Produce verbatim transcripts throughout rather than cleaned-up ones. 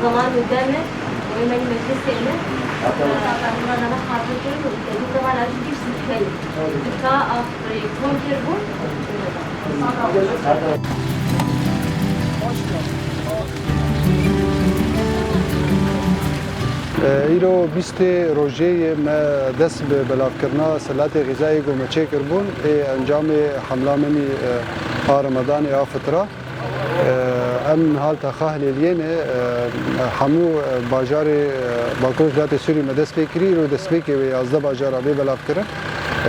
Zaman û dem e, wê me meclisê me, e, me dana xatir kirin û tevî zaman ez giş zî beyî. Ka af, e, kon kir bû. E, îro bîstê rojê ye me dest bi belavkirina selatê xîzayê ku me çêkiribûn, ê encamê hemla min î, e, a Remadanê a fitra. E, em niha li Texas Hilêliyê ne, e, hemû, e, bajarê, e, Bakurê Rojhilatê Sûrî me dest pê kirî, îro destpêkê wê yazdeh bajara bê belavkirin.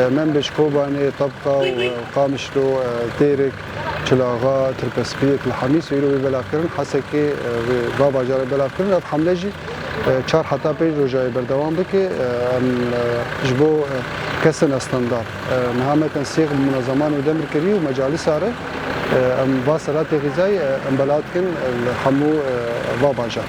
E, Menbij, Kobanê, Tebqa û, e, Qamişlo, e, Têrik, Çil Axa, Tirpespiyê, Til Hemîs û îro wê belavkirin. Hesekê, e, wê va bajarê belavkirin. Ev hemle jî, e, çar heta pênc roja yê berdewam bike. E, em, e, ji bo, e, kesên estendar, e, niha me tensîq bi munezeman û demir kirî û mecalisa re, e, em va selatê xîzayî, e, em belav dikin, e, li hemû, e, va bajar.